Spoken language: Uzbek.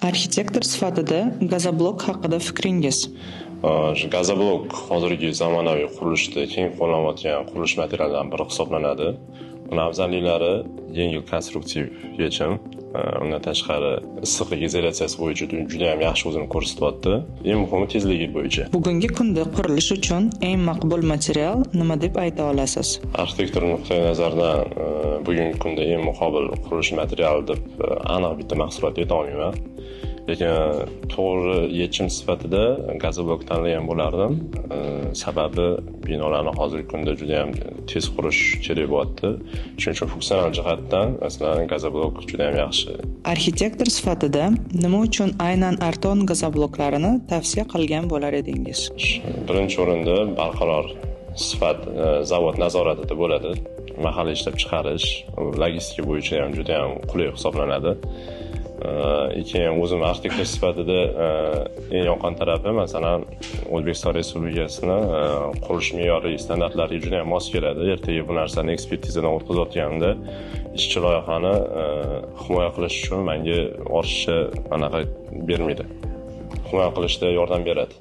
Arxitektor sifatida gazoblok haqida fikringiz? Shu gazoblok hozirgi zamonaviy qurilishda keng qo'llanayotgan qurilish materiallaridan biri hisoblanadi. Uni afzalliklari yengil konstruktiv yechim, undan tashqari issiqlik izolyatsiyasi bo'yicha juda ham yaxshi o'zini ko'rsatyapti. Eng muhimi, tezligi bo'yicha. Bugungi kunda qurilish uchun eng maqbul material nima deb ayta olasiz? Arxitektor nuqtai nazaridan bugungi kunda eng muqobil qurilish materiali deb aniq bitta mahsulot ayta olmayman. Lekin to'g'ri yechim sifatida gazoblok tanlagan bo'lardim. Sababi binolarni hozirgi kunda juda ham tez qurish kerak bo'lyapti. Shuning uchun funksional jihatdan, masalan, gazoblok juda ham yaxshi. Arxitektor sifatida nima uchun aynan Arton gazobloklarini tavsiya qilgan bo'lar edingiz? Birinchi o'rinda barqaror sifat, zavod nazoratida bo'ladi. Mahalliy ishlab chiqarish, logistika bo'yicha ham juda ham qulay hisoblanadi. Keyin o'zim arxitektor sifatida eng yoqqan tarafi, masalan, O'zbekiston Respublikasini qurilish me'yoriy standartlariga juda ham mos keladi. Ertaga bu narsani ekspertizadan o'tkazayotganimda ishchi loyihani himoya qilish uchun menga ortiqcha anaqa bermaydi. Himoya qilishda yordam beradi.